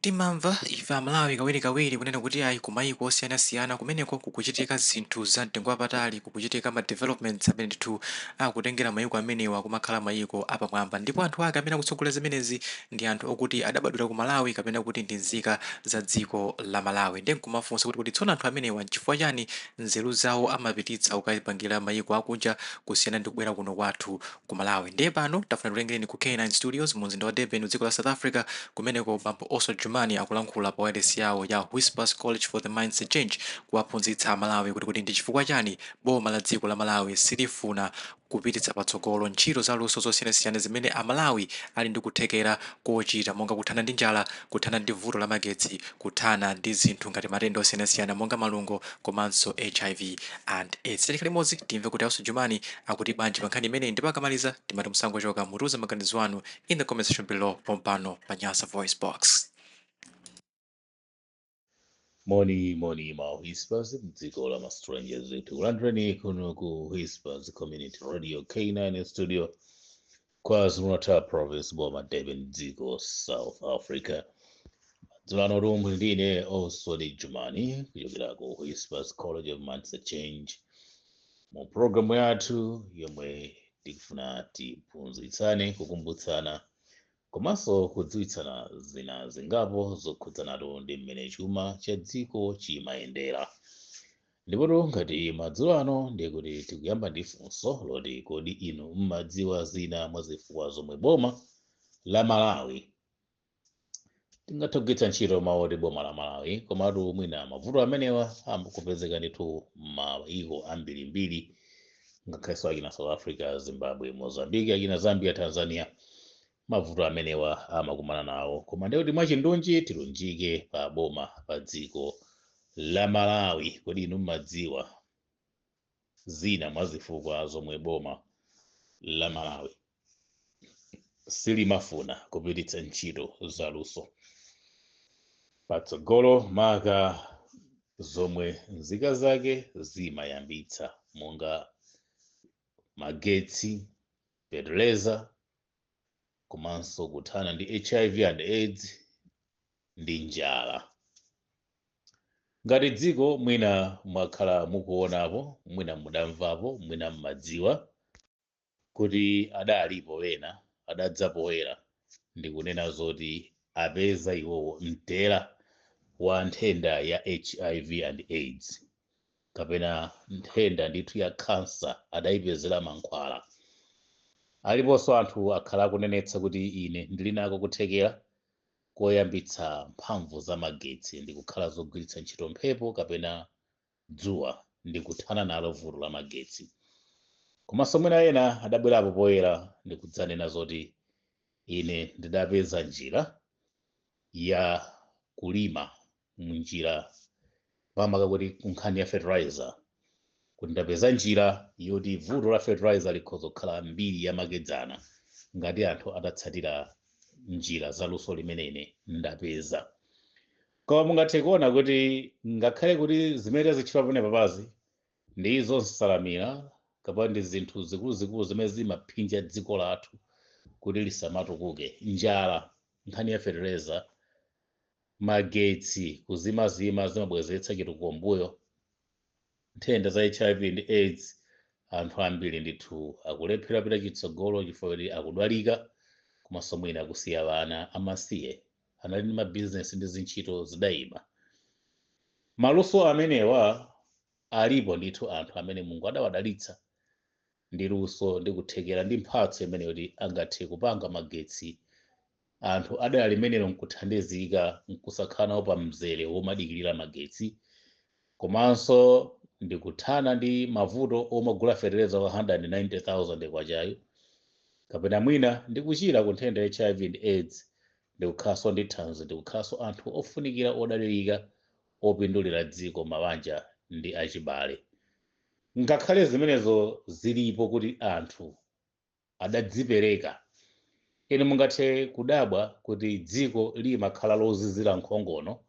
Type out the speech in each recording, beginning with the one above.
Timamva ife Amalawi kawirikawiri kunena kuti ayi, ku mayiko osiyanasiyana kumeneko kukuchitika zinthu za mtengo wapatali, kukuchitika ma developments amene ndithu akutengera mayiko amenewa kumakhala mayiko apamwamba, ndipo anthu ake amene akutsogolera zimenezi ndi anthu okuti adabadwira ku Malawi kapena kuti ndi nzika za dziko la Malawi. Ndiye nkumafunsa kuti tsono anthu amenewa nchifukwa chani nzeru zawo amapititsa kukapangira mayiko akunja kusiyana ndi kubwera kuno kwathu ku Malawi? Ndiye pano tafuna tikutengereni ku K9 Studios mu mzinda wa Durban, dziko la South Africa. Kumeneko bambo Oswald Jumani akulankhula pa wireless yawo ya Whispers College for the Mindset Change, kuwaphunzitsa Amalawi kuti ndi chifukwa chani boma la dziko la Malawi silifuna kupititsa patsogolo ntchito zaluso zosiyanasiyana zimene Amalawi ali ndi kuthekera kochita, monga kuthana ndi njala, kuthana ndi vuto la magetsi, kuthana ndi zinthu ngati matenda osiyanasiyana monga malungo komanso HIV and AIDS. Tikhale limodzi timve kuti Oswald Jumani akuti bwanji pa nkhani imeneyi, ndipo akamaliza timati musangochoka, mutiuze maganizo anu in the comment section below pompano pa Nyasa Voice Box. Moni moni ma Whispers mdziko la ma strangers, tikulandireni kuno ku Whispers Community Radio, K9 Studio, KwaZulu-Natal Province, boma Durban, dziko South Africa. Madzulo ano muli ndine Oswald Jumani kuchokera ku Whispers College of Mindset Change, mu programu yathu yomwe tikufuna tiphunzitsane, kukumbutsana komanso kudziwitsana zina zingapo zokhudzanatu ndi mmene chuma cha dziko chimayendera. Ndipotu ngati madzulo ano, ndiye kuti tikuyamba ndi funso loti: kodi inu mmadziwa zina mwa zifukwa zomwe boma la Malawi, tingathe kugwiritsa ntchito mawu oti boma la Malawi, komatu mwina mavuto amenewa amakupezeka ndithu mayiko ambirimbiri, ngakhalenso akina South Africa, Zimbabwe, Mozambique, akina Zambia, Tanzania, mavuto amenewa amakumana nawo. Koma ndiye kuti mwachindunji tilunjike pa boma pa dziko la Malawi. Kodi inu mmadziwa zina mwa zifukwa zomwe boma la Malawi silimafuna kupititsa ntchito zaluso patsogolo, maka zomwe nzika zake zimayambitsa, monga magetsi, feteleza komanso kuthana ndi HIV and AIDS ndi njala ngati dziko? Mwina mwakhala mukuonapo, mwina mudamvapo, mwina mmadziwa kuti adalipo ena adadza poyera ndi kunena zoti apeza iwowo mtera wa nthenda ya HIV and AIDS kapena nthenda ndithu ya kansa, adayipezera mankhwala. Aliponso anthu akhala akunenetsa kuti ine ndili nako kuthekera koyambitsa mphamvu za magetsi ndi kukhala zogwiritsa ntchito mphepo kapena dzuwa ndi kuthana nalo vuto la magetsi. Komanso mwina ena adabwerapo poyera ndi kudzanena zoti ine ndidapeza njira ya kulima munjira, pamaka kuti kunkhani ya fertilizer, kuti ndapeza njira yoti vuto la fertilizer likhoza kukhala mbiri yamakedzana ngati anthu atatsatira njira zaluso limene ine ndapeza. Koma mungathe kuona kuti ngakhale kuti zimene tazitchula pamene papazi ndizo nsalamira kapena ndi zinthu zikuluzikulu zimene zimaphinja dziko lathu kuti lisamatukuke, njala, nkhani ya fertilizer, magetsi kuzimazima zimabwezeretsa chitukuko mbuyo, nthenda za HIV ndi AIDS, anthu ambiri ndithu akulephera kupita chitsogolo chifukwa kuti akudwalika, komanso mwina akusiya ana amasiye, anali ndi mabizinesi ndi zintchito zidayima. Maluso amenewa alipo ndithu, anthu amene Mulungu adawadalitsa ndi luso ndi kuthekera ndi mphatso imene kuti angathe kupanga magetsi, anthu adala limenelo nkuthandizika, nkusakhala nawo pa mzere womadikirira magetsi, komanso ndikuthana ndi mavuto omagula fetereza wa 190,000 kwachayo, kapena mwina ndikuchira ku nthenda ya HIV ndi AIDS, ndikukhalanso ndi thanzi, ndikukhalanso anthu ofunikira, odalirika, opindulira dziko, mabanja ndi achibale. Ngakhale zimenezo zilipo kuti anthu adadzipereka, inu mungathe kudabwa kuti dziko limakhala lozizira nkhongono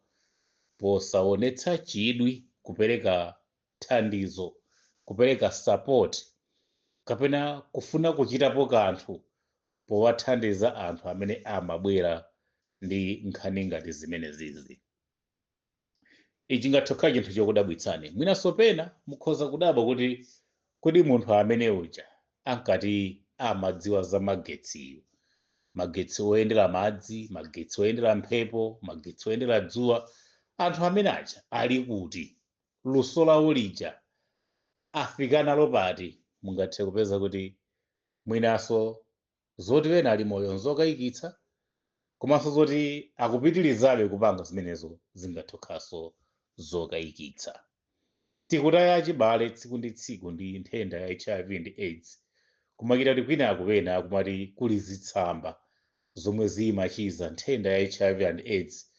posaonetsa chidwi kupereka thandizo, kupereka support kapena kufuna kuchitapo kanthu powathandiza anthu amene amabwera. Ndi nkhani ngati zimene zizi. Ichi ngathe kukhala chinthu chokudabwitsani. Mwinanso pena mukhoza kudabwa kuti kodi munthu amene uja ankati amadziwa za magetsiyo, magetsi oyendera madzi, magetsi oyendera mphepo, magetsi oyendera dzuwa, anthu amene aja ali kuti? Luso lawo lija afika nalo pati? Mungathe kupeza kuti mwinanso zoti ena ali moyo nzokayikitsa, komanso zoti akupitirizabe kupanga zimenezo zingathe kukhalanso zokayikitsa. Tikutaya achibale tsiku ndi tsiku ndi nthenda ya HIV ndi AIDS. Kumachita kuti kwina akupena akumati kuli zitsamba zomwe zimachiza nthenda ya HIV and AIDS.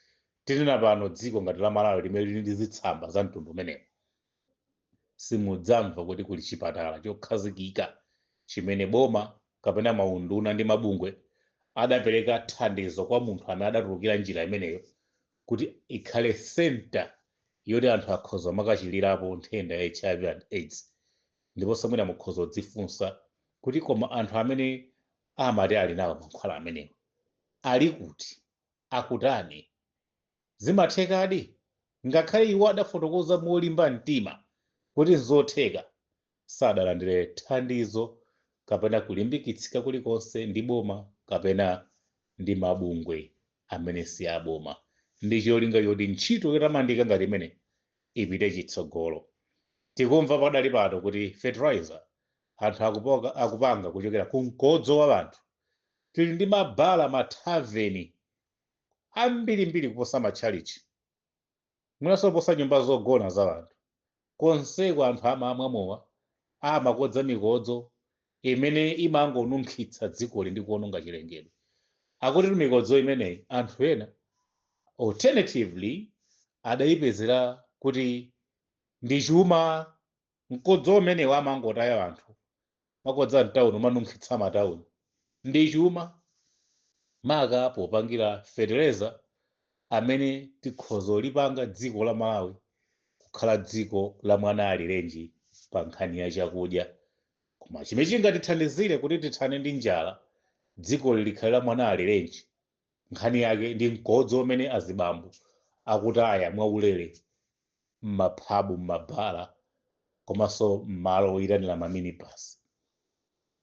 Tinena pano, dziko ngati la Malawi limene lili ndi zitsamba za mtundu umenewo, simudzamva kuti kuli chipatala chokhazikika chimene boma kapena maunduna ndi mabungwe adapereka thandizo kwa munthu amene adatulukira njira imeneyo kuti ikhale center yoti anthu akhoza makachilirapo nthenda ya HIV and AIDS. Ndiponso mwina mukhoza kudzifunsa kuti koma anthu amene amati ali nawo mankhwala amenewo ali kuti, akutani, zimathekadi? Ngakhale iwo adafotokoza molimba mtima kuti nzotheka, sadalandire thandizo kapena kulimbikitsika kulikonse ndi boma kapena ndi mabungwe amene si aboma, ndi cholinga choti ntchito yotamandika ngati imene ipite chitsogolo. Tikumva padali pano kuti fertilizer anthu akupanga kuchokera ku mkodzo wa anthu. Tili ndi mabala, mathaveni ambirimbiri kuposa matchalichi, mwinanso kuposa nyumba zogona za anthu. Konseko anthu amamwa mowa, amakodza mikodzo imene imangonunkhitsa dzikoli ndi kuwononga chilengedwe. Akuti mikodzo imeneyi anthu ena alternatively adayipezera kuti ndi chuma. Mkodzo umenewu amangotaya anthu makodza mtawuni, umanunkhitsa matawuni, ndi chuma, maka popangira fetereza amene tikhoza lipanga dziko la Malawi kukhala dziko la mwana alirenji pa nkhani ya chakudya. Koma chimene chingatithandizire kuti tithane ndi njala, dziko likhale la mwana alirenji, nkhani yake ndi mkodzo umene azibambo akutaya mwaulere m'maphabu, m'mabala komanso m'malo oyitanira maminibus.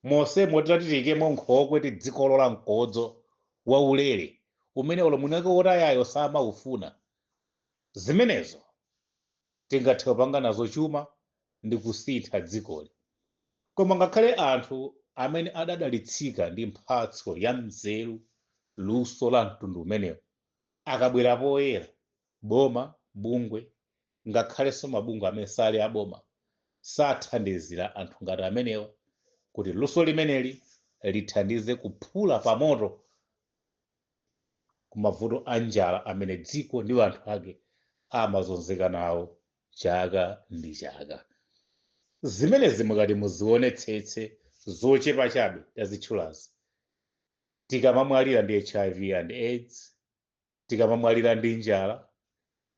Monsemo titati tiyikemo nkhokwe, tidzikolola mkodzo waulere umene olo mwinake wotayayo samaufuna, zimenezo tingathe kupanga nazo chuma ndi kusintha dzikoli. Koma ngakhale anthu amene adadalitsika ndi mphatso ya mzeru, luso la mtundu umenewo, akabwera poyera, boma, bungwe, ngakhalenso mabungwe amene sali aboma sathandizira anthu ngati amenewa kuti luso limeneli lithandize kuphula pamoto kumavuto a njala amene dziko ndi anthu ake amazunzika nawo chaka ndi chaka. Zimenezi mukati muzionetsetse, zochepa chabe tazitchulazi, tikamamwalira ndi HIV and AIDS, tikamamwalira ndi njala,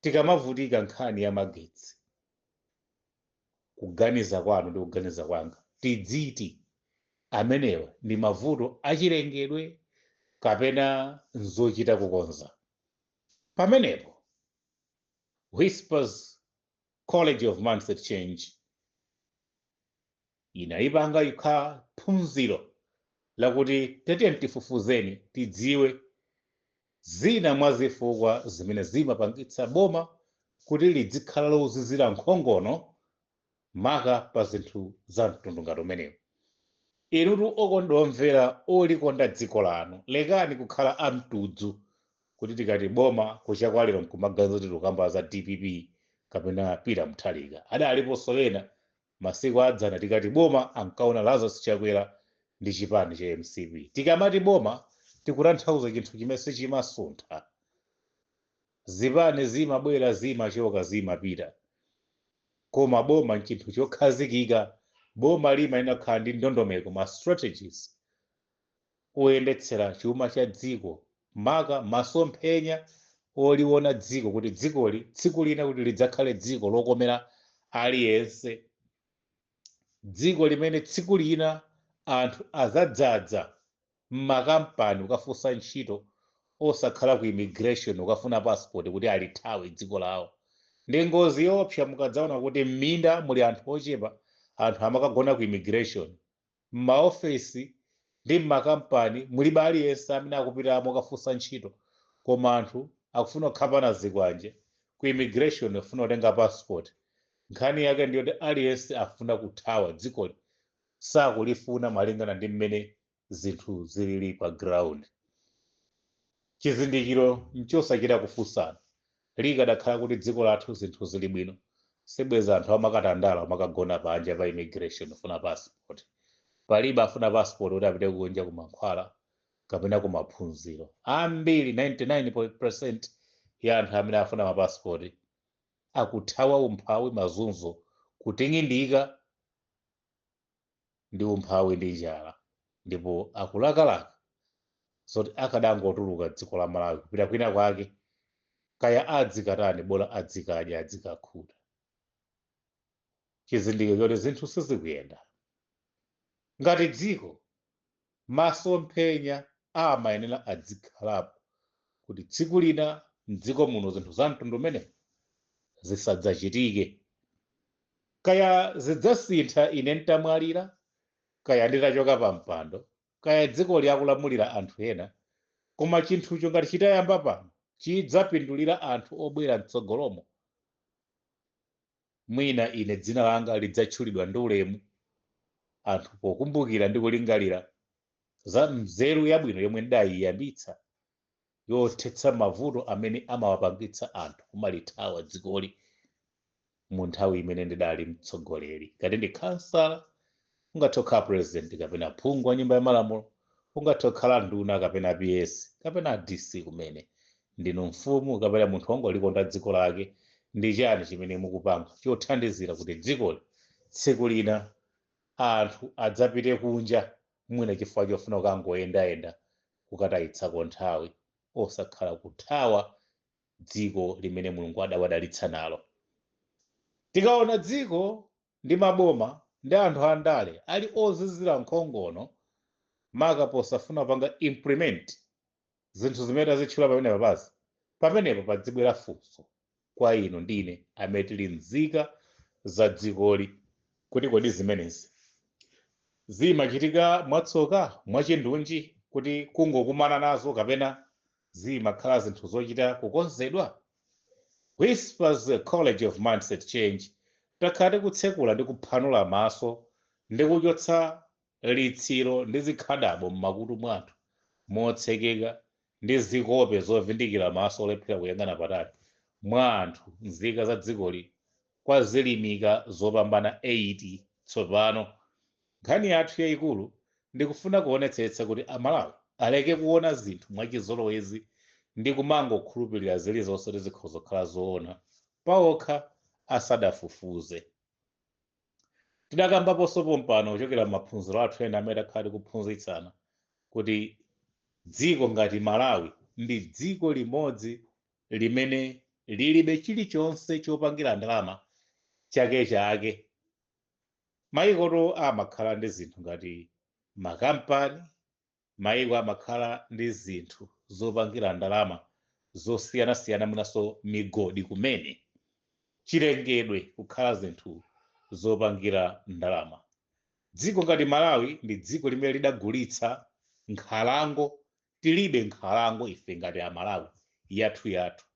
tikamavutika nkhani ya magetsi, kuganiza kwanu ndi kuganiza kwanga, tidziti amenewa ndi mavuto achilengedwe kapena nzochita kukonza? Pamenepo Whispers College of Mindset Change inayipanga ikha phunziro lakuti tete tifufuzeni, tidziwe zina mwa zifukwa zimene zimapangitsa boma kuti lidzikhala lozizira nkhongono maka pa zinthu za mtundu ngati umenewu. Inutu okondwa omvera olikonda dziko lanu, lekani kukhala amtudzu kuti tikati boma kuchakwaliro nkumaganiza kuti tikukamba za DPP kapena Peter Mutharika. Adaliponso ena masiku adzana, tikati boma ankaona Lazarus Chakwera ndi chipani cha MCP. Tikamati boma tikutanthauza chinthu chimene sichimasuntha. Zipani zimabwera, zimachoka, zimapita, koma boma nchinthu chokhazikika. Boma limayenera kukhala ndi ndondomeko, ma strategies oyendetsera chuma cha dziko, maka masomphenya oliona dziko kuti dzikoli tsiku lina kuti lidzakhale dziko lokomera aliyense, dziko limene tsiku lina anthu azadzaza m'makampani kukafunsa ntchito. Osakhala ku immigration ukafuna passport kuti alithawe dziko lawo. Ndi ngozi yoopsa mukadzaona kuti m'minda muli anthu ochepa, anthu amakagona ku immigration, m'maofesi ndi m'makampani mulibe aliyense amene akupitamo kafunsa ntchito, koma anthu akufuna kukhapana zikwanje ku immigration afuna kutenga passport. Nkhani yake ndiyoti aliyense afuna kuthawa dzikoli, sakulifuna malingana ndi mmene zinthu zilili pa ground. Chizindikiro nchosachita kufunsana. Likadakhala kuti dziko lathu zinthu zili bwino, sibweza anthu amakatandala amakagona panja pa immigration kufuna passport. Palibe afuna passport kuti apite kunja kumankhwala kapena kumaphunziro. Ambiri, 99% ya anthu amene afuna mapasipoti akuthawa umphawi, mazunzo, kuting'indika ndi umphawi ndi njala, ndipo akulakalaka zoti akadangotuluka dziko la Malawi kupita kwina kwake, kaya adzikatani, bola adzikadya, adzikakhuta. Chizindikiro choti zinthu sizikuyenda. Ngati dziko, masomphenya amayenera adzikhalapo kuti tsiku lina mdziko muno zinthu za mtundu umene zisadzachitike. Kaya zidzasintha ine ntamwalira, kaya nditachoka pa mpando, kaya dziko liyakulamulira anthu ena, koma chinthucho ngati chitayamba pano chidzapindulira anthu obwera mtsogolomo. Mwina ine dzina langa lidzatchulidwa ndi ulemu anthu pokumbukira ndi kulingalira za mzeru yabwino yomwe ndayiyambitsa yothetsa mavuto amene amawapangitsa anthu kumalithawa dzikoli mu nthawi imene ndidali mtsogoleri. Ngati ndi khansala, ungathe kukhala president kapena phungu wa nyumba ya malamulo, ungathe kukhala nduna kapena PS kapena DC, kumene ndinu mfumu kapena munthu wongolikonda dziko lake, ndi chani chimene mukupanga chothandizira kuti dzikoli tsiku lina anthu adzapite kunja mwina chifukwa chofuna kukangoyendayenda, kukatayitsako nthawi, osakhala kuthawa dziko limene Mulungu adawadalitsa nalo? Tikaona dziko ndi maboma ndi anthu andale ali ozizira nkhongono, maka posafuna kupanga implement zinthu zimene tazitchula pamenepa pasi, pamenepo padzibwera funso kwa inu ndine amene tili nzika za dzikoli kuti kodi zimenezi zimachitika mwatsoka, mwachindunji, kuti kungokumana nazo, kapena zimakhala zinthu zochita kukonzedwa? Whispers College of Mindset Change takhala tikutsekula ndi kuphanula maso ndi kuchotsa litsiro ndi zikhadabo m'makutu mwathu motsekeka ndi zikope zovindikira maso olephera kuyang'ana patali mwa anthu nzika za dzikoli kwa zilimika zopambana 80 tsopano. Nkhani yathu yayikulu ndikufuna kuonetsetsa kuti Amalawi aleke kuona zinthu mwachizolowezi ndi kumangokhulupirira zilizonse kuti zikhoza kukhala zoona paokha asadafufuze. Tidakambaponso pompano kuchokera m'maphunziro athu ena amene takhala tikuphunzitsana kuti dziko ngati Malawi ndi dziko limodzi limene lilibe chilichonse chopangira ndalama chakechake. Mayikoto amakhala ndi zinthu ngati makampani, mayiko amakhala ndi zinthu zopangira ndalama zosiyanasiyana, mwinanso migodi, kumene chilengedwe kukhala zinthu zopangira ndalama. Dziko ngati Malawi ndi dziko limene lidagulitsa nkhalango. Tilibe nkhalango ife ngati Amalawi yathu yathu,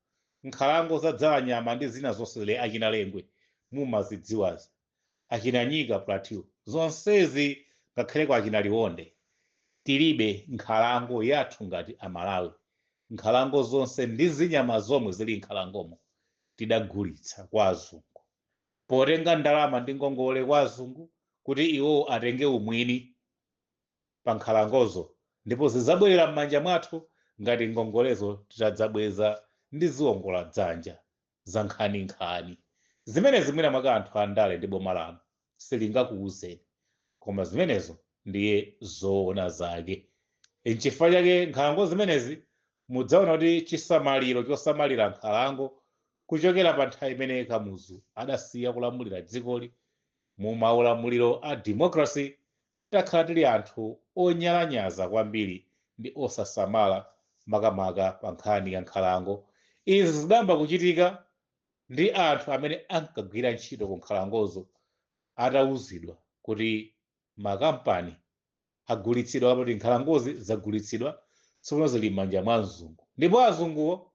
nkhalango zadzala nyama ndi zina zonse, le achina Lengwe mumazidziwazi, achina Nyika Plateau, zonsezi, ngakhale kwa achina Liwonde, tilibe nkhalango yathu ngati Amalawi. Nkhalango zonse ndi zinyama zomwe zili nkhalangomo tidagulitsa kwa azungu potenga ndalama ndi ngongole kwa azungu kuti iwo atenge umwini pa nkhalangozo, ndipo zidzabwerera m'manja mwathu ngati ngongolezo titadzabweza ndi ziwongola dzanja za nkhaninkhani. Zimenezi mwina mwake anthu andale ndi boma lanu silingakuwuzeni, koma zimenezo ndiye zoona zake. Nchifukwa chake nkhalango zimenezi mudzaona kuti chisamaliro chosamalira nkhalango kuchokera pa nthawi imene Kamuzu adasiya kulamulira dzikoli mu maulamuliro a democracy, takhala tili anthu onyalanyaza kwambiri ndi osasamala. Makamaka pa nkhani ya nkhalango. Izi zidayamba kuchitika ndi anthu amene ankagwira ntchito ku nkhalangozo atawuzidwa kuti makampani agulitsidwa, kuti nkhalangozi zagulitsidwa, tsopano zili m'manja mwa mzungu. Ndipo azunguwo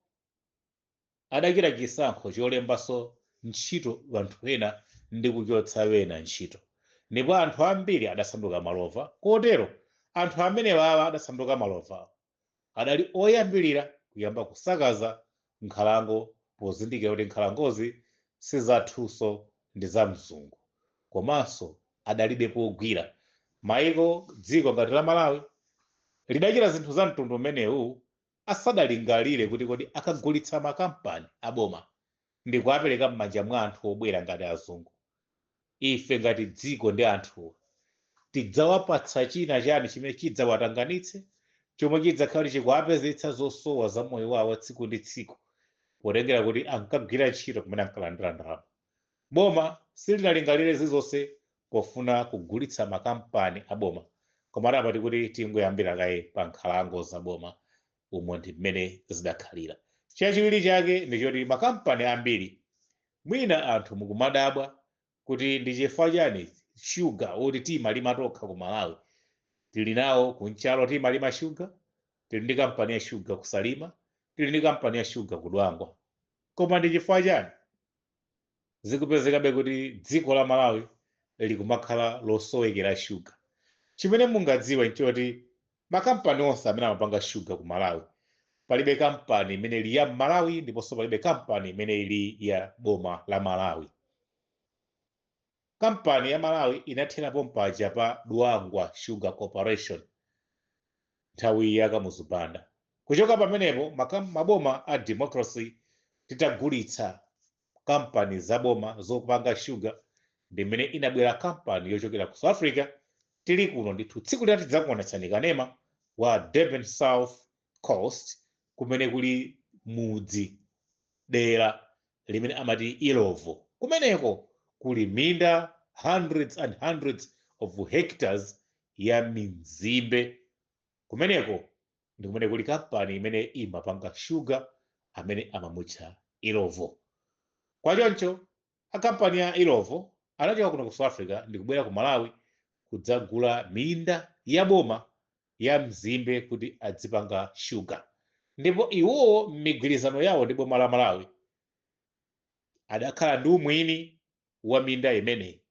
adachita chisankho cholembanso ntchito anthu ena ndi kuchotsa ena ntchito, ndipo anthu ambiri adasanduka malova. Kotero anthu amene wawa adasanduka malova adali oyambirira kuyamba kusakaza nkhalango, pozindikira kuti nkhalangozi sizathunso, ndi za mzungu, komanso adalibe pogwira. Maiko, dziko ngati la Malawi lidachita zinthu za mtundu umenewu asadalingalire kuti kodi akagulitsa makampani aboma ndi kuwapereka m'manja mwa anthu obwera ngati azungu, ife ngati dziko ndi anthuwa tidzawapatsa china chani chimene chidzawatanganitse, chomwe chidzakhala kuti chikuwapezetsa zosowa za moyo wawo tsiku ndi tsiku, potengera kuti ankagwira ntchito kumene ankalandira ndalama. Boma silinalingalire zizonse pofuna kugulitsa makampani aboma, koma adapati kuti tingoyambira kaye pa nkhalango za boma. Umo ndi mmene zidakhalira. Chachiwiri chake ndichoti makampani ambiri, mwina anthu mukumadabwa kuti ndi chifukwa chani shuga woti timalima tokha ku Malawi, tili nawo kunchalo, timalima shuga, tili ndi kampani ya shuga kuSalima, tili ndi kampani ya shuga kuDwangwa, koma ndi chifukwa chani zikupezekabe kuti dziko la Malawi likumakhala losowekera shuga? Chimene mungadziwe nchoti makampani onse amene amapanga shuga ku Malawi, palibe kampani imene ili ya Malawi, ndiponso palibe kampani imene ili ya boma la Malawi. Kampani ya Malawi inatherapo mpaja pa Dwangwa Sugar Corporation nthawi ya Kamuzu Banda. Kuchoka pamenepo, maboma a democracy titagulitsa kampani zaboma zopanga shuga, ndi mmene inabwera kampani yochokera ku South Africa. Tili kuno ndithu, tsiku lina tidzakuonetsani kanema wa Durban South Coast, kumene kuli mudzi, dera limene amati Ilovo. Kumeneko kuli minda, hundreds and hundreds of hectares ya minzimbe. Kumeneko ndi kumene kuli kampani imene imapanga shuga amene amamutcha Ilovo. Kwachoncho akampani ya Ilovo anachoka kuno ku South Africa ndi kubwera ku Malawi kudzagula minda ya boma ya mzimbe kuti adzipanga shuga. Ndipo iwowo m'migwirizano yawo ndi boma la Malawi adakhala ndi umwini wa minda imeneyi,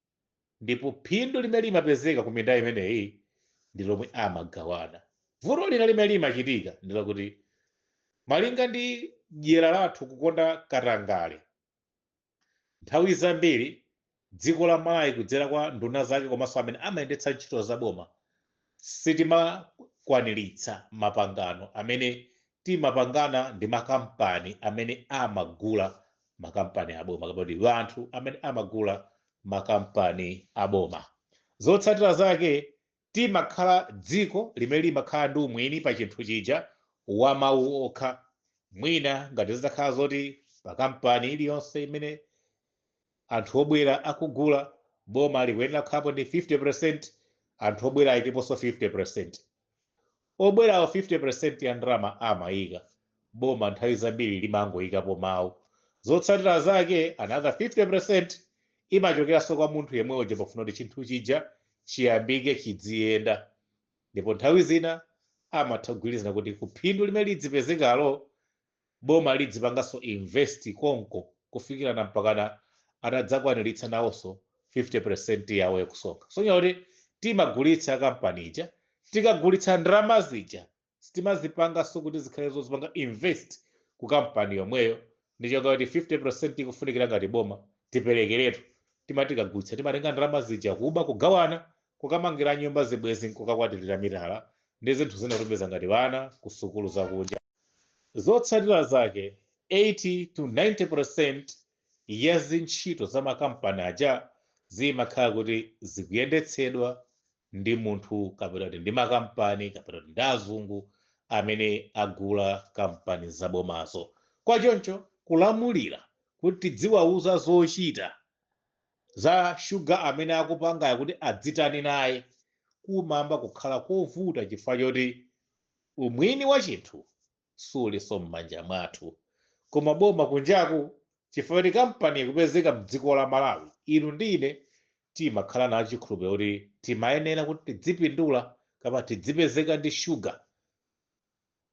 ndipo phindu limene limapezeka ku minda imeneyi ndi lomwe amagawana. Vuto lina limene limachitika ndi lakuti, malinga ndi dyera lathu, kukonda katangale, nthawi zambiri dziko la Malawi kudzera kwa nduna zake komanso amene amayendetsa ntchito za boma, sitimakwaniritsa mapangano amene timapangana ndi makampani amene amagula makampani aboma, kapena kuti anthu amene amagula makampani aboma. Zotsatira zake, timakhala dziko limene limakhala ndi umwini pa chinthu chija wa mawu okha. Mwina ngati zitakhala zoti pa kampani iliyonse imene anthu obwera akugula, boma likuyenera kukhalapo ndi 50%, anthu obwera ayikeponso 50%, obwerawo 50% ya ndalama amayika, boma nthawi zambiri limangoyikapo mawu. Zotsatira zake, another 50% imachokeranso kwa munthu yemweyo pofuna kuti chinthu chija chiyambike, chidziyenda. Ndipo nthawi zina amatha kugwirizana kuti kuphindu limene lidzipezekalo, boma lidzipanganso invest konko kufikirana mpakana atadzakwaniritsa nawonso 50% yawo yakusonkha. Sonya kuti timagulitsa kampani ija, tikagulitsa ndalama zija sitimazipanganso kuti zikhale zozipanga invest ku kampani yomweyo. Ndichoka kuti 50% ikufunikira ngati boma tiperekeretu, timati tikagulitsa timatenga ndalama zija kuba, kugawana, kukamangira nyumba zibwezi, nkukakwatirira mitala ndi zinthu zina, kutumiza ngati vana ku sukulu zakunja. Zotsatira zake, 80 to 90% ya zintchito za makampani aja zimakhala kuti zikuyendetsedwa ndi munthu, kapena kuti ndi makampani, kapena kuti ndi azungu amene agula kampani zabomazo. Kwachoncho kulamulira kuti tidziwauza zochita za shuga amene akupangayo kuti adzitani naye kumamba kukhala kovuta, chifukwa choti umwini wa chinthu Sulinso m'manja mwathu koma boma kunjaku, chifukwa kuti kampani ikupezeka mdziko la Malawi. Inu ndi ine timakhala nacho chikhulupiriro kuti timayenera kuti tidzipindula kapena tidzipezeka ndi shuga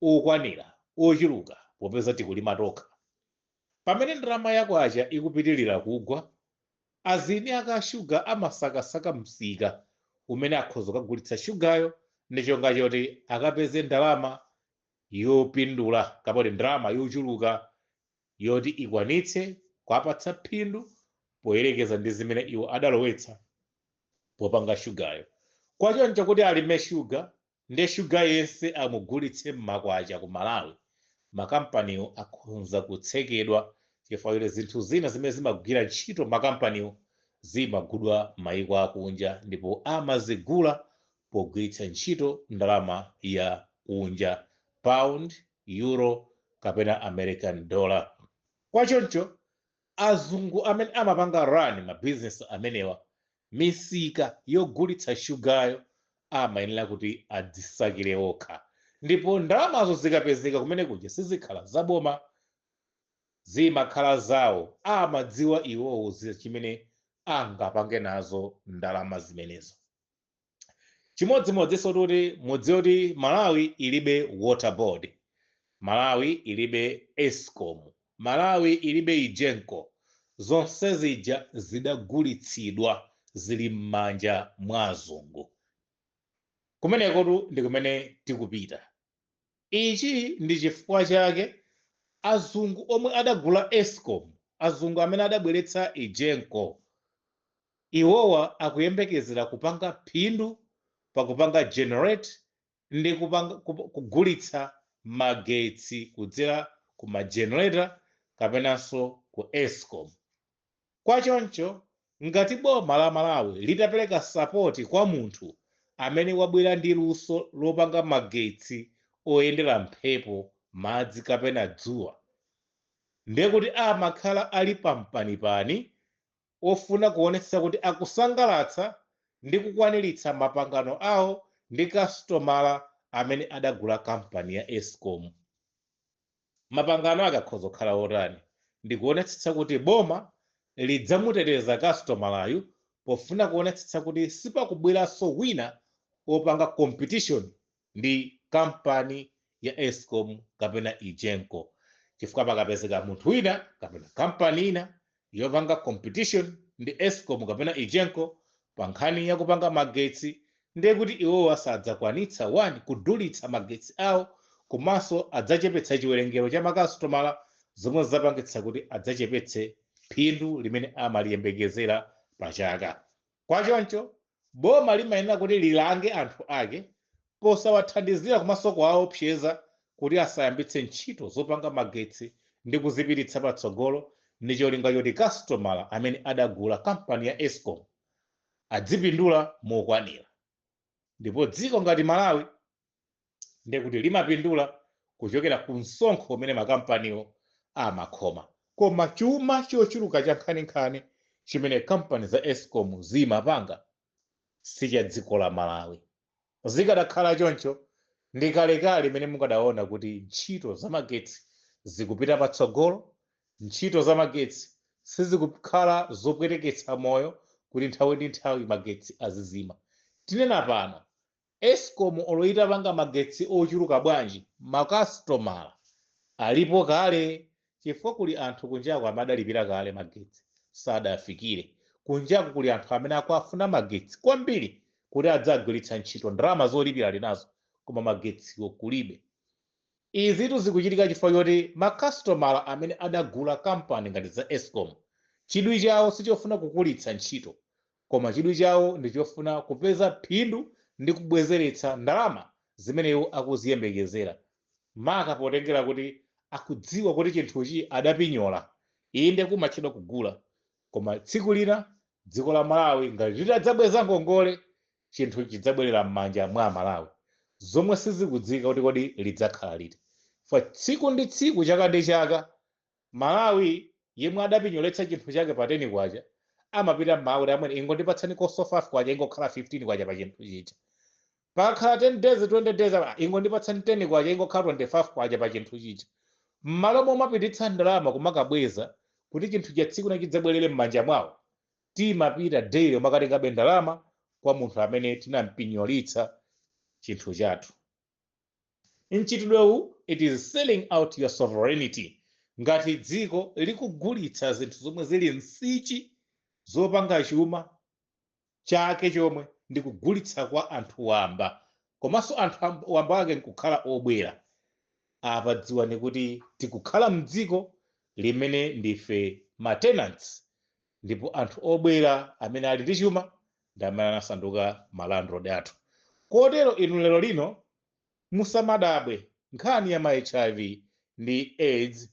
okwanira, ochuluka, popeza tikulima tokha. Pamene ndalama ya kwacha ikupitilira kugwa, azini ake a shuga amasakasaka msika umene akhoza kukagulitsa shugayo ndi cholinga choti akapeze ndalama yopindula kapena kuti ndalama yochuluka yoti ikwanitse kuwapatsa phindu poyerekeza ndi zimene iwo adalowetsa popanga shugayo. Kwachoncho kuti alime shuga ndi shuga yense amugulitse m'makwacha ku Malawi, makampaniwo akhonza kutsekedwa, chifukwa choti zinthu zina zimene zimagwira ntchito makampaniwo zimagulidwa m'mayiko akunja ndipo amazigula pogwiritsa ntchito ndalama ya kunja, pound, euro kapena American dollar. Kwachoncho azungu amene amapanga run mabizinesi amenewa, misika yogulitsa shugayo amayenera kuti adzisakire okha, ndipo ndalamazo zikapezeka kumene kuja sizikhala zaboma, zimakhala zawo. Amadziwa iwowo chimene angapange nazo ndalama zimenezo. Chimodzimodzinso kuti mudziwe kuti Malawi ilibe Water Board, Malawi ilibe ESCOM, Malawi ilibe EGENCO. Zonse zija zidagulitsidwa, zili m'manja mwa azungu. Kumenekotu ndi kumene tikupita. Ichi ndi chifukwa chake azungu omwe adagula ESCOM, azungu amene adabweretsa EGENCO, iwowa akuyembekezera kupanga phindu pakupanga generate ndi kugulitsa magetsi kudzera ku magenerator kapenanso ku ESCOM. Kwachoncho ngati boma la Malawi litapereka support kwa munthu amene wabwera ndi luso lopanga magetsi oyendera mphepo, madzi kapena dzuwa, ndiye kuti amakhala ali pampanipani ofuna kuonetsa kuti akusangalatsa ndi kukwaniritsa mapangano awo ndi kastomala amene adagula kampani ya ESCOM. Mapangano ake akhoza kukhala otani? Ndikuonetsetsa kuti boma lidzamuteteza kastomalayu pofuna kuonetsetsa kuti sipakubweranso wina opanga competition ndi kampani ya ESCOM kapena EGENCO, chifukwa pakapezeka munthu wina kapena kampani ina yopanga competition ndi ESCOM kapena EGENCO pa nkhani yakupanga magetsi, ndiye kuti iwowa sadzakwanitsa one kudulitsa magetsi awo, komanso adzachepetsa chiwerengero cha makasitomala, zomwe zidzapangitsa kuti adzachepetse phindu limene amaliyembekezera pa chaka. Kwachoncho boma limayenera kuti lilange anthu ake posawathandizira komanso kuwaopseza kuti asayambitse ntchito zopanga magetsi ndi kuzipititsa patsogolo, ndi cholinga choti kastomala amene adagula kampani ya ESCOM adzipindula mokwanira. Ndipo dziko ngati Malawi ndiye kuti limapindula kuchokera ku msonkho umene makampaniwo amakhoma, koma chuma chochuluka cha nkhaninkhani chimene kampani za ESCOM zimapanga si cha dziko la Malawi. Zikadakhala choncho, ndi kalekale imene mukadaona kuti ntchito zamagetsi zikupita patsogolo, ntchito zamagetsi sizikukhala zopweteketsa moyo kuti nthawi ndi nthawi magetsi azizima. Tinena pano, ESCOM olo itapanga magetsi ochuluka bwanji, makasitomala alipo kale, chifukwa kuli anthu kunjaku amadalipira kale magetsi sadafikire. Kunjaku kuli anthu amene akuafuna magetsi kwambiri kuti adzagwiritsa ntchito, ndalama zolipira ali nazo, koma magetsiwo kulibe. Izitu zikuchitika chifukwa choti makasitomala amene adagula kampani ngati za ESCOM, chidwi chawo sichofuna kukulitsa ntchito, koma chidwi chawo ndi chofuna kupeza phindu ndi kubwezeretsa ndalama zimene iwo akuziyembekezera, maka potengera kuti akudziwa kuti chinthuchi adapinyola. Inde, kumatchedwa kugula, koma tsiku lina dziko la Malawi ngati litadzabweza ngongole, chinthu chidzabwerera m'manja mwa Malawi, zomwe sizikudziwika kuti kodi lidzakhala liti. Fa tsiku ndi tsiku, chaka ndi chaka, Malawi yemwe adapinyoletsa chinthu chake pa 10 kwacha amapita mmawa kuti, "Amwene, ingondipatsani koso 5 kwacha, ingokhala 15 kwacha pa chinthu chija." Pakhala 10 days, 20 days, ingondipatsani 10 kwacha, ingokhala 25 kwacha pa chinthu chicha. M'malo momapititsa ndalama kumakabweza kuti chinthu cha tsiku na chidzabwerere m'manja mwawo, timapita daily makatengabe ndalama kwa munthu amene tinampinyolitsa chinthu chathu. Mchitidwewu, it is selling out your sovereignty. Ngati dziko likugulitsa zinthu zomwe zili msichi zopanga chuma chake chomwe ndi kugulitsa kwa anthu wamba, komanso anthu wamba ake nkukhala obwera apa, dziwani kuti tikukhala mdziko limene ndife ma tenants, ndipo anthu obwera amene ali ndi chuma ndi amene anasanduka ma landlord athu. Kotero inu lero lino musamadabwe nkhani ya ma HIV ndi AIDS.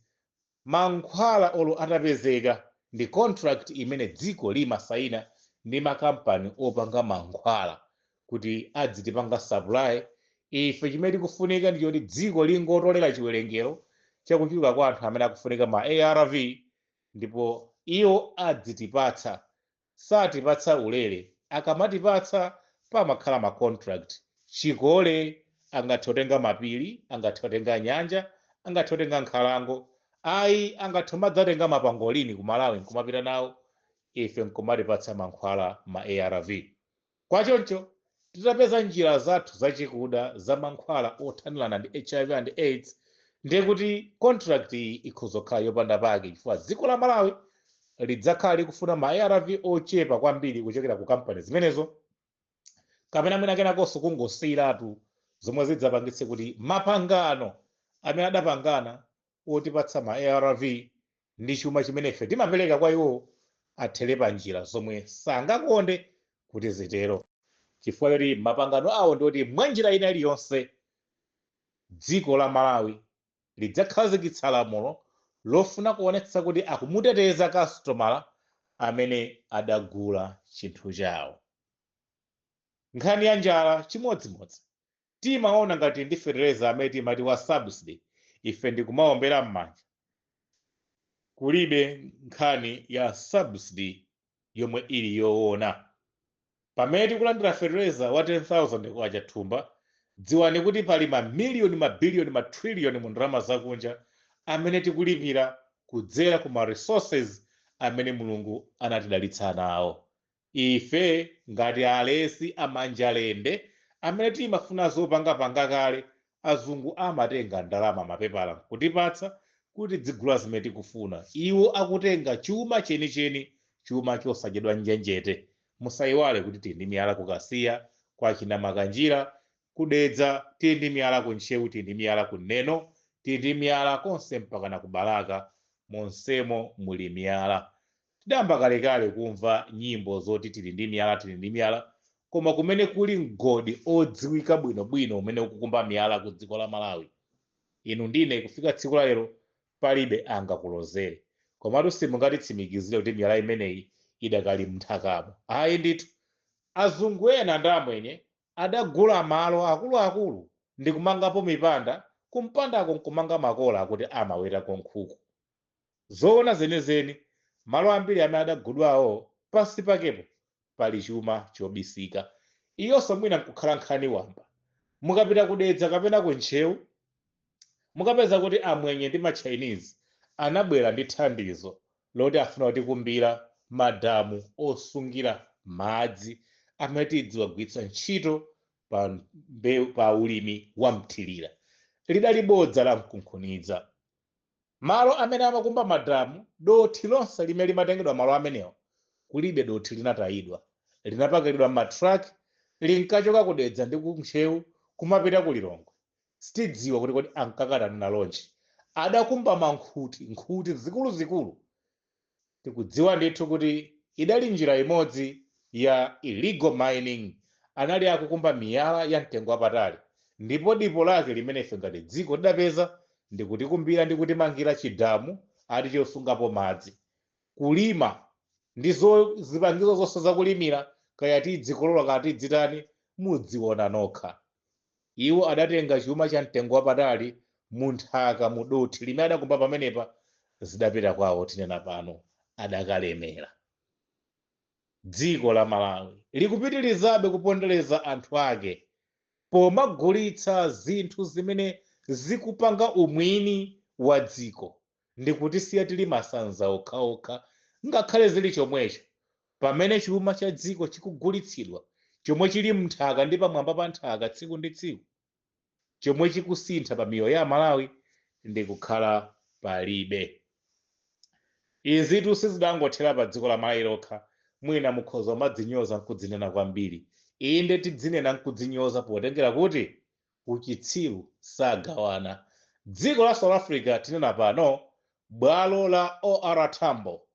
Mankhwala olo atapezeka, ndi contract imene dziko limasayina ndi makampani opanga mankhwala kuti adzitipanga supply. Ife chimene tikufunika ndi choti dziko lingotolera chiwerengero chakuchuluka kwa anthu amene akufunika ma ARV, ndipo iwo adzitipatsa. Satipatsa ulere. Akamatipatsa pamakhala ma contract. Chikole angathe kutenga mapiri, angathe kutenga nyanja, angathe kutenga nkhalango, ayi, angathe madzatenga mapangolini ku Malawi nkumapita nawo, ife nkumatipatsa mankhwala ma ARV. Kwachoncho titapeza njira zathu zachikuda za mankhwala othanirana ndi HIV and AIDS, ndiye kuti contract iyi ikhoza kukhala yopanda pake, chifukwa dziko la Malawi lidzakhala likufuna ma ARV ochepa kwambiri kuchokera ku kampani zimenezo, kapena mwina kenakonso kungosiyiratu, zomwe zidzapangitse kuti mapangano amene adapangana otipatsa ma ARV ndi chuma chimene ife timapereka kwa iwo athere pa njira, zomwe sangakonde kuti zitero, chifukwa choti mapangano awo ndi oti mwa njira ina iliyonse dziko la Malawi lidzakhazikitsa lamulo lofuna kuonetsa kuti akumuteteza kastomala amene adagula chinthu chawo. Nkhani ya njala chimodzimodzi. Timaona ngati ndi fetereza amene timati wa subsidy, ife ndikumaombera m'manja. Kulibe nkhani ya subsidy yomwe ili yoona. Pamene tikulandira fetereza wa 10,000 kwacha thumba, dziwani kuti pali mamiliyoni, mabiliyoni, matriliyoni mu ndalama zakunja amene tikulipira kudzera ku ma resources amene Mulungu anatidalitsa nawo. Ife ngati alesi amanjalende amene timafuna zopangapanga kale, azungu amatenga ndalama, mapepala, kutipatsa kuti dzigula zimene tikufuna. Iwo akutenga chuma chenicheni, chuma chosadyedwa njenjete. Musayiwale kuti tili ndi miyala kukasiya kwa Chinamakanjira, kudedza tili ndi miyala, ku Ntcheu tili ndi miyala, ku Neno tili ndi miyala, konse mpakana ku Balaka, monsemo muli miyala. Tidayamba kalekale kumva nyimbo zoti tili ndi miyala, tili ndi miyala, koma kumene kuli mgodi odziwika bwinobwino umene ukukumba miyala ku dziko la Malawi, inu ndine kufika tsiku la lero palibe angakulozere. Komatu simungatitsimikizire kuti miyala imeneyi idakali mnthakamo, ayi ndithu. Azungu ena ndi amwenye adagula malo akuluakulu ndi kumangapo mipanda, kumpandako nkumanga makola akuti amawetako nkhuku. Zoona zenizeni, malo ambiri amene adagudwawo pansi pakepo pali chuma chobisika. Iyonso mwina nkukhala nkhani wamba. Mukapita kudedza kapena ku Ntcheu, mukapeza kuti amwenye ndi ma Chinese anabwera ndi thandizo loti afuna kutikumbira madamu osungira madzi amene tidziwagwiritsa ntchito pa ulimi wa mthirira. Lidali bodza la mkunkhuniza. Malo amene amakumba madamu, dothi lonse limene limatengedwa malo amenewa, kulibe dothi linatayidwa. Linapakiridwa m'matruck, linkachoka kudedza ndi ku Ntcheu kumapita ku Lilongwe. Sitidziwa kuti kodi ankakatani nalonji. Adakumba mankhuti, nkhuti zikuluzikulu. Tikudziwa ndithu kuti idali njira imodzi ya illegal mining. Anali akukumba miyala ya mtengo wapatali, ndipo dipo lake limene ife ngati dziko tidapeza ndikutikumbira ndi kutimangira chidamu ati chosungapo madzi. Kulima ndi zipangizo zonse zakulimira, kaya tidzikolola kaya tidzitani, mudziona nokha. Iwo adatenga chuma cha mtengo wapatali mu nthaka, mu dothi limene adakumba pamenepa, zidapita kwawo. Tinena pano adakalemera. Dziko la Malawi likupitirizabe kupondereza anthu ake. Pomagulitsa zinthu zimene zikupanga umwini wa dziko ndikutisiya tili masanza okhaokha. Ngakhale zili chomwecho, pamene chuma cha dziko chikugulitsidwa, chomwe chili mnthaka ndi pamwamba pa nthaka, tsiku ndi tsiku chomwe chikusintha pa miyoyo ya Malawi ndi kukhala palibe. Izitu sizidangothera pa dziko la Malawi lokha. Mwina mukhoza kumadzinyoza nkudzinena kwambiri. Inde, tidzinena nkudzinyoza potengera kuti uchitsiru sagawana. Dziko la South Africa, tinena pano, bwalo la OR Tambo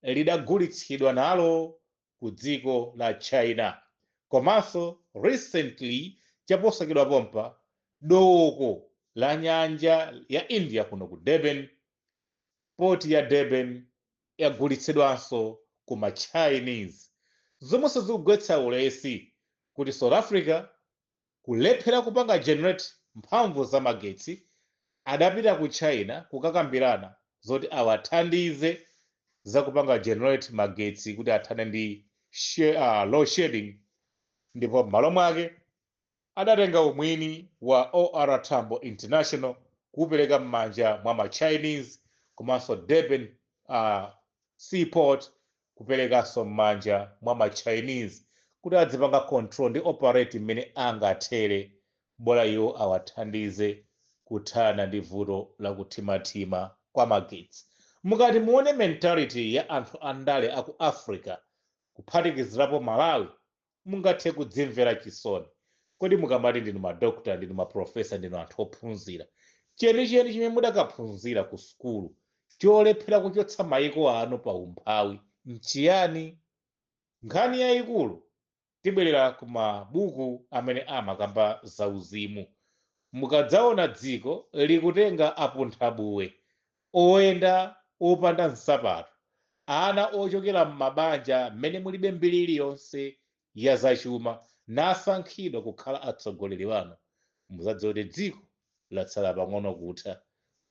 lidagulitsidwa nalo ku dziko la China. Komanso recently, chaposachedwa pompa, doko la nyanja ya India kuno ku Durban, port ya Durban, yagulitsidwanso ku ma Chinese, zomwenso zikugwetsa ulesi kuti South Africa kulephera kupanga generate mphamvu za magetsi, adapita ku China kukakambirana zoti awathandize zakupanga generate magetsi kuti athane ndi load shedding. Ndipo m'malo mwake adatenga umwini wa OR Tambo International kuwupereka m'manja mwa ma Chinese, komanso Durban seaport kuperekanso m'manja mwa ma Chinese kuti adzipanga control ndi operate mmene angathere, bola iwo awathandize kuthana ndi vuto la kuthimathima kwa magetsi. Mukati muone mentality ya anthu andale aku Africa, kuphatikizirapo Malawi, mungathe kudzimvera chisoni. Kodi mukamati ndinu madokta, ndinu maprofesa, ndinu anthu ophunzira, chenicheni chimene mudakaphunzira ku sukulu cholephera kuchotsa mayiko anu pa umphawi nchiyani? Nkhani yayikulu, tibwerera ku mabuku amene amakamba zauzimu. Mukadzaona dziko likutenga apunthabuwe oyenda opanda nsapato, ana ochokera m'mabanja mmene mulibe mbiri iliyonse ya zachuma, nasankhidwa kukhala atsogoleri wanu, muzadziwa kuti dziko latsala pang'ono kutha.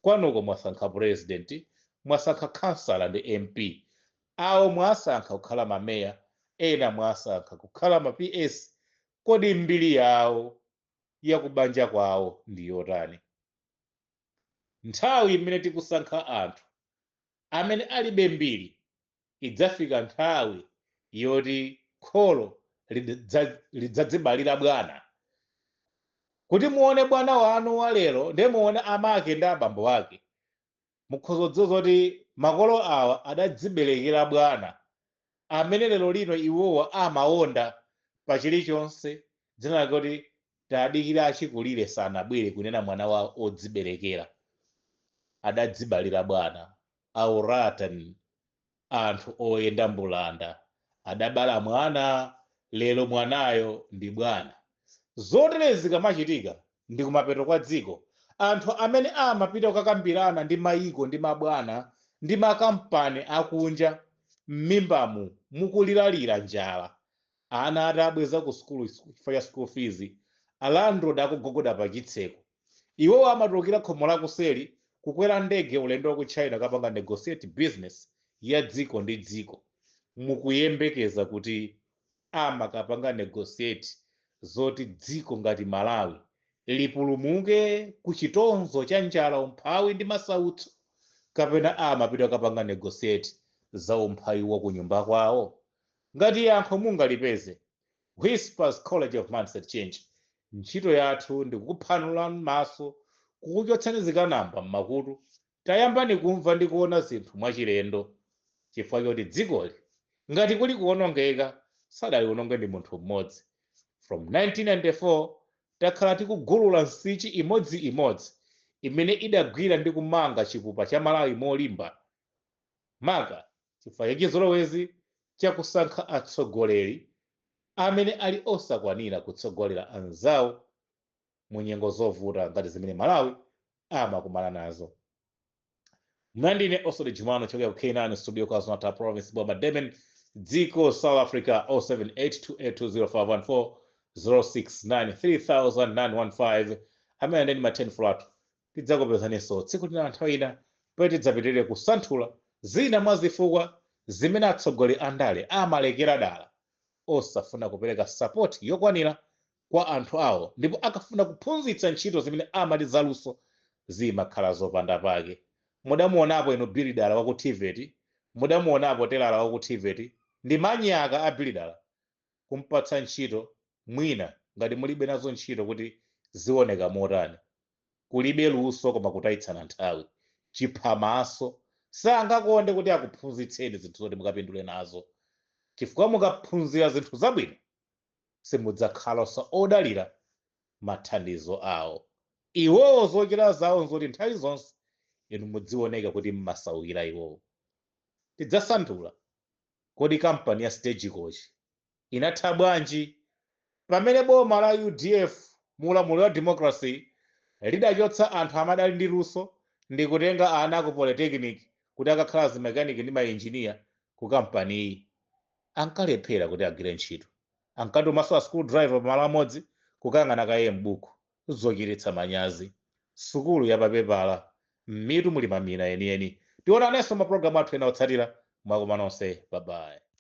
Kwanuko mwasankha president, mwasankha kansala ndi MP, awo mwasankha kukhala mameya, ena mwasankha kukhala ma PS. Kodi mbiri yawo yakubanja kwawo ndi yotani? Nthawi imene tikusankha anthu amene alibe mbiri, idzafika nthawi yoti kholo lidzadzibalira bwana. Kuti muone bwana wanu wa lero, ndiye muone amake ndi abambo ake, mukhoza kudziwa zoti makolo awa adadziberekera bwana amene lero lino iwowa amawonda pa chilichonse, dzina lake kuti tadikira achikulire sanabwere, kunena mwana wa odziberekera adadzibalira bwana. Auratan, anthu oyenda mbulanda, adabala mwana, lero mwanayo ndi bwana. Zotere zikamachitika ndi kumapeto kwa dziko. Anthu amene amapita kukakambirana ndi mayiko ndi mabwana ndi makampani akunja, m'mimbamu mukuliralira njala, ana atabweza ku sukulu chifukwa cha school fees, a landlord akugogoda pa chitseko, iwowo amatulukira khomo lakuseri kukwera ndege ulendo wa ku China kapanga negotiate business ya dziko ndi dziko. Mukuyembekeza kuti amakapanga negotiate zoti dziko ngati Malawi lipulumuke ku chitonzo cha njala, umphawi ndi masautso, kapena amapita kapanga negotiate za umphawi wa ku nyumba kwawo? Ngati yankho mungalipeze, Whispers College of Mindset Change, ntchito yathu ndi kukuphanulani maso, kukuchotsani zikanamba m'makutu. Tayambani kumva ndi kuona zinthu mwachilendo, chifukwa choti dzikoli ngati kuli kuwonongeka, sadaliwononge ndi munthu mmodzi. From 1994 takhala tikugulula nsichi imodziimodzi imene idagwira ndi kumanga chipupa cha Malawi molimba, maka chifukwa cha chizolowezi chakusankha atsogoleri amene ali osakwanira kutsogolera anzawo mu nyengo zovuta ngati zimene Malawi amakumana nazo. Mnandine Osodi Jumano, chokera ku K9 Studio, KwaZulu-Natal Province, boma Durban, dziko South Africa, 0782820514, 069 3915, amene ndeni ma 10 flat. Tidzakupezaninso tsiku lina, nthawi ina, pamene tidzapitirire kusanthula zina mwa zifukwa zimene atsogoleri andale amalekera dala osafuna kupereka support yokwanira. kwa anthu awo, ndipo akafuna kuphunzitsa ntchito zimene amati zaluso zimakhala zopanda pake. Mudamuonapo inu builder wa ku TVET? Mudamuonapo telala wa ku TVET? Ndi manyaka a builder kumpatsa ntchito, mwina ngati mulibe nazo ntchito kuti zioneka motani. Kulibe luso koma kutayitsana nthawi, chiphamaso. Sangakonde kuti akuphunzitseni zinthu zoti mukapindule nazo, chifukwa mukaphunzira zinthu zabwino simudzakhalanso odalira mathandizo awo. Iwowo zochita zawo nzoti nthawi zonse inu mudzioneka kuti mmasaukira iwowo. Tidzasanthula, kodi kampani ya Stagecoach inatha bwanji pamene boma la UDF mu ulamuliro wa democracy lidachotsa anthu amadali ndi luso ndi kutenga ana ku polytechnic kuti akakhala zimekaniki ndi mainjiniya ku kampaniyi? Ankalephera kuti agwire ntchito, ankatumanso a school driver pamalo amodzi kukang'ana kaye m'buku. Zochititsa manyazi, sukulu yapapepala, m'mitu muli mamina enieni. Tionanenso mapulogalamu athu ena otsatira. Mwakoma nonse, bye bye.